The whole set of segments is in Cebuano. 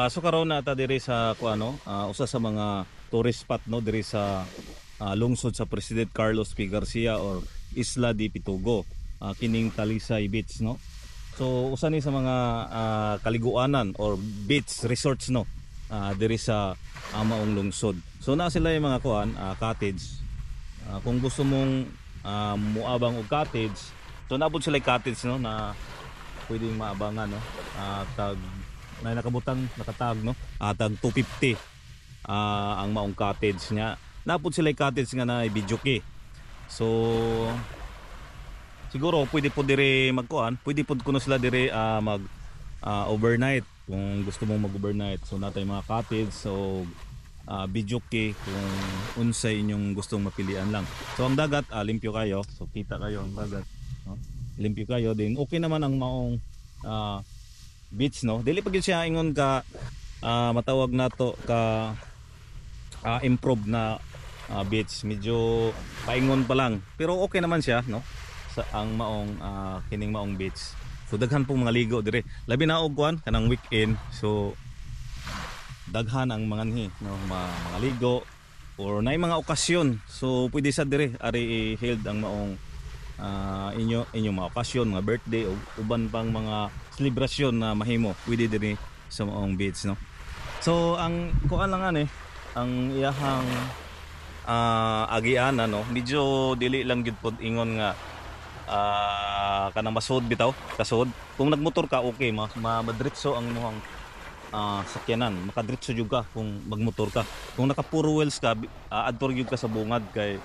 So karon na ta diri sa kuano, usa sa mga tourist spot, no, diri sa lungsod sa President Carlos P. Garcia or Isla de Pitugo. Kining Talisay Beach, no. So usa ni sa mga kaliguanan or beach resorts, no, diri sa maong lungsod. So naa sila yung mga kuan, cottage. Kung gusto mong muabang og cottage, so naa pod sila cottage, no, na pwedeng maabangan, no. Tag na nakabutang nakatag, no. Tag 250 ang maong cottage niya. Naa pod sila cottage nga na videoke. So siguro pwede po dire magkuan, pwede po kuno sila dire mag overnight kung gusto mong mag-overnight. So naa tay mga cottage, so videoke kung unsay inyong gustong mapilian lang. So ang dagat, limpyo kayo. So kita kayo ang dagat, no? Limpyo kayo din. Okay naman ang maong beach, no. Dili pa gyud siya ingon ka matawag nato ka improve na beach. Medyo paingon pa lang. Pero okay naman siya, no, sa ang maong kining maong beach. So daghan pong mga ligo dire. Labi na og kuan kanang weekend. So daghan ang mga nhi, no, mga ligo or naay mga okasyon. So pwede sa dire ari i-held ang maong inyong mga okasyon, mga birthday o uban pang mga selebrasyon na mahimo pwede dire sa maong beach, no. So ang kuan lang ani ang iyahang agian, no, medyo dili lang gyud pod ingon nga kanang masud bitaw kasud. Kung nagmotor ka, okay, ma madritso ang imong sakyanan, makadritso jud ka kung magmotor ka. Kung naka four wheels ka, adto gyud ka sa bungad kay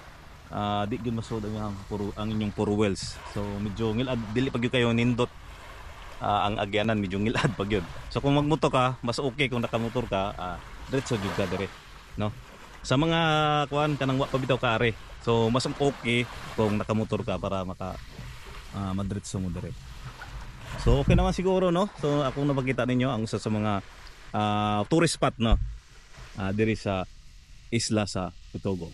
di gyud masud ang inyong four wheels. So medyo ngilad, dili pa gyud kayo nindot ang agyanan, medyo ngilad pa gyud. So kung magmotor ka, mas okay kung nakamotor ka, diretso gyud ka dire, no, sa mga kuan kanang wa pa bitaw kaari. So mas okay kung nakamotor ka para maka madritso mo dire. So okay naman siguro, no. So akong napakita ninyo ang usa sa mga tourist spot, no, diri sa isla sa Pitugo.